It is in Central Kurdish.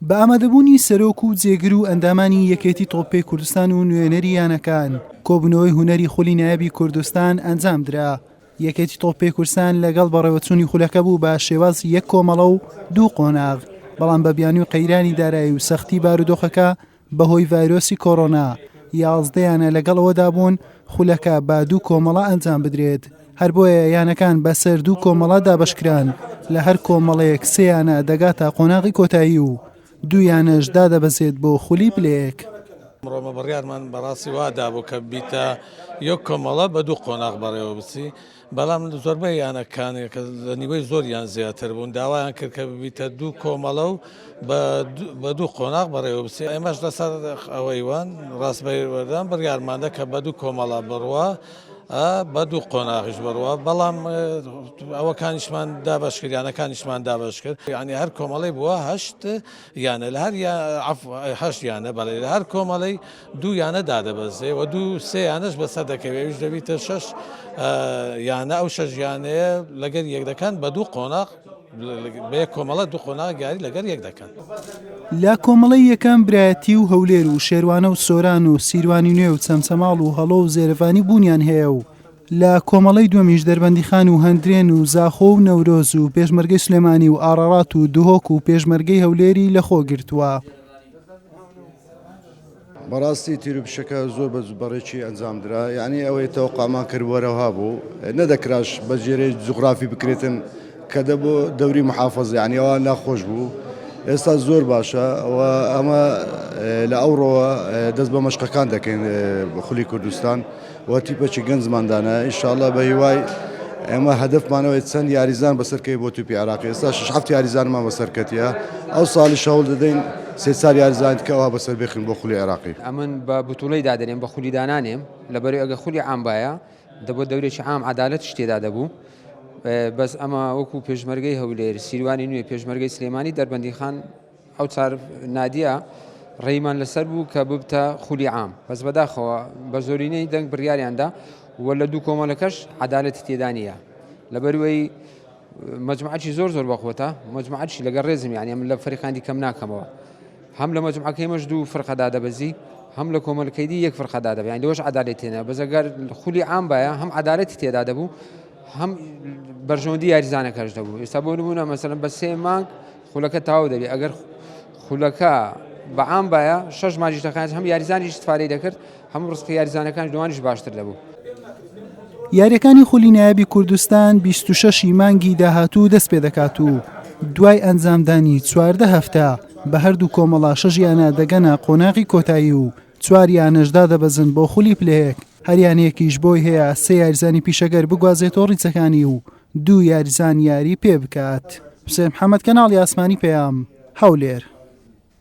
بە ئامادەبوونی سەرۆک و جێگر و ئەندامانی یەکێتی تۆپی کوردستان و نوێنەری یانەکان، کۆبوونەوەی هونەری خولی نایابی کوردستان ئەنجامدرا. یەکێتی تۆپی کوردستان لەگەڵ بەڕێوەچوونی خولەکە بوو بە شێوازی یەک کۆمەڵە و دوو قۆناغ، بەڵام بە بیانووی قەیرانی دارایی و سەختی بارودۆخەکە بەهۆی ڤایرۆسی کۆرۆنا، 11 یانە لەگەڵ ئەوەدا بوون خولەکە بە دوو کۆمەڵە ئەنجام بدرێت، هەر بۆیە یانەکان بەسەر دوو کۆمەڵە دابەشکران، لە هەر کۆمەڵەیەک سێ یانە دەگاتە قۆناغی کۆتایی و دوو یانەش دادەبەزێت بۆ خولی پلەیەک. ئەمڕۆ ئێمە بڕیارمان بەڕاستی وا دابوو کە بیتە یەک کۆمەڵە بە دوو قۆناغ بەڕێوە بچی، بەڵام زۆربەی یانەکان کە لە نیوەی زۆریان زیاتر بوون داوایان کرد کە ببیتە دوو کۆمەڵە و بە دوو قۆناغ بەڕێوە بچێ ئێمەش لەسەر ئەوەی وان ڕاست بەردان بڕیارماندا کە بە دوو کۆمەڵە بڕوا بە دوو قۆناغیش بڕوا بەڵام ئەوەکانیشمان دابەش کرد یانەکانیشمان دابەش کرد یعنی هەر کۆمەڵی بووە هەشت یانە لە هەر هەشت یانە بەڵێ لە هەر کۆمەڵەی دوو یانە دادەبەزێ و دوو سێ یانەش بەسەر دەکەوێ ئەویش دەبیتە شەش یانە ئەو شەش یانەیە لەگەر یەک دەکەن بە دوو قۆناغ بە یەک کۆمەڵە دوو قۆناغ یاری لەگەر یەک دەکەن. لە کۆمەڵەی یەکەم برایەتی و هەولێر و شێروانە و سۆران و سیروانی نوێ و چەمچەماڵ و هەڵۆ و زێرەڤانی بوونیان هەیە و لە کۆمەڵەی دووەمیش دەربەندیخان و هەندرێن و زاخۆ و نەورۆز و پێشمەرگەی سلێمانی و ئاڕاڕات و دهۆک و پێشمەرگەی هەولێری لەخۆ گرتووە. بەڕاستی تیروپشەکە زۆر بە بەڕێکی ئەنجام درا یعنی ئەوەی تەوەقعمان کرد وەرەوها بوو نەدەکراش بە جێرەی جوغرافی بکرێتن کە دەبوو دەوری محافظ یعنی ئەوە ناخۆش بوو ئێستا زۆر باشە و ئەمە لە ئەوڕۆوە دەست بە مەشقەکان دەکەین خولی کوردستان و تیپەکی گەنجمان دانا ئینشاءاللە بە هیوای ئێمە هەدەفمانەوەی چەند یاریزان بەسەرکەوی بۆ توپی عێراقی ئێستا شش هەفت یاریزانمان بەسەرکەتیە ئەو ساڵیش هەوڵ دەدەین سێ چار یاریزان کە ئەوها بەسەر بخین بۆ خولی عێراقی. ئەمن بە بتوڵەی دادەنێم بە خولی دانانێم لەبەرئ ئەگە خولی عام بایە دەبۆ دەورێکی عام عەدالەتیش تێدا دەبوو بەس ئەمە وەکو پێشمەرگەی هەولێر سیروانی نوێ پێشمەرگەی سلێمانی دەربەندیخان ئەو چار نادیە ڕێیمان لەسەر بوو کە ببتە خولی عام بەس بەداخەوە بە زۆرینەی دەنگ بڕیاریاندا و لە دوو کۆمەلەکەش عەدالەتی تێدا نییە لەبەروەی مەجموعەکی زۆر زۆر بەخۆتە مەجموعەکی لەگەڵ ڕێزم یانی من لە فەریقاندی کەم ناکەمەوە هەم لە مەجموعەکەی مەش دوو فرقە دادەبەزی هەم لە کۆمەلکەی دی یەک فرقە دادەبێ یانی لەوەش عەدالەتی تێنا بەس ئەگەر خولی عام باە هەم عەدالەتی تێدا دەبوو هەم بەرژەوەندی یاریزانەکەش دەبوو ئێستا بۆ نمونە مەسەلەن بە سێ مانگ خولەکە تەواو دەبێت ئەگەر خولەکە بە عام باە شەش مانگیش دەخایاند هەم یاریزانیش استفادەی دەکرد هەم ڕزقی یاریزانەکان دوانیش باشتر دەبوو. یاریەکانی خولی نایابی کوردستان 26 ی مانگی داهاتوو دەست پێدەکات و دوای ئەنجامدانی 14 هەفتە بە هەردوو کۆمەڵە شەش یانە دەگەنە قۆناغی کۆتایی و چوار یانەش دادەبەزن بۆ خولی پلەیەک، هەر یانەیەکیش بۆی هەیە سێ یاریزانی پیشەگەر بگوازێتەوە ڕیزەکانی و دوو یاریزان یاری پێ بکات. حوسێن محەمەد، کەناڵی ئاسمانی پەیام، هەولێر.